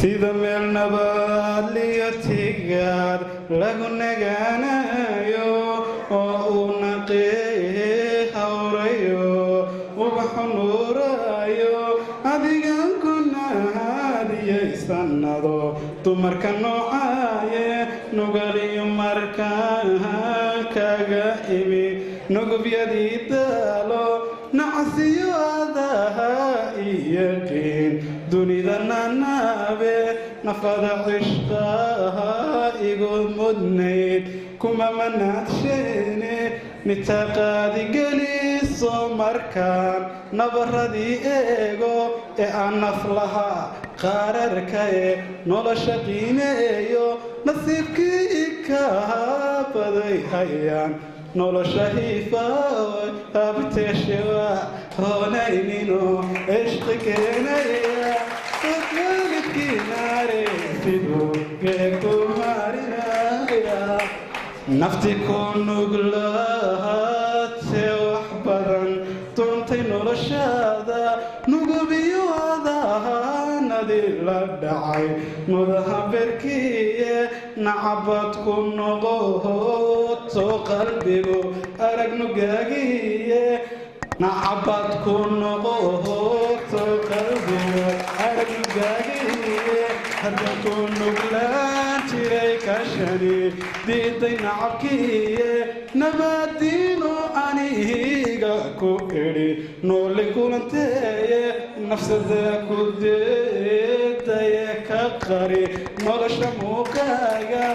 Sida meel nabadliyo tigaad lagu nagaanayo oo uu naqee hawrayo, ubaxu nuurayo, adigan ku naadiyay sannado dumarka noocaaye. Nugaliyo markaan kaga imi nugubyadii daalo, nacasiyo adaha iyo qiin dunida nanaabe. Nafada cishqaha igu mudnayd kuma manaadsheene, nitaqaadi geliso markaan nabaradii eego ee aan naf lahaa qaararkae nolosha qiimeeyo. Nasiibkii kaa baday hayaan nolosha hiifaaw habteeshewa hoonaynino ishqi keenaya waalidkiinaare siduu geeku marinaya. Nafti ku nuglaatee wax badan doontay noloshaada, nugubiyo adahanadii la dhacay mudaha berkiye. Nacabad ku noqoto qalbigu arag nugaagiye, nacabad ku noqoto qalbigu arag nugaagiye. Hadda ku nuglaan jiray kashani diiday nacabkiye, nabadiino aniga ku idhi nooli kulanteeye. Nafsada ku deedaye ka qari nolosha muuqaaga.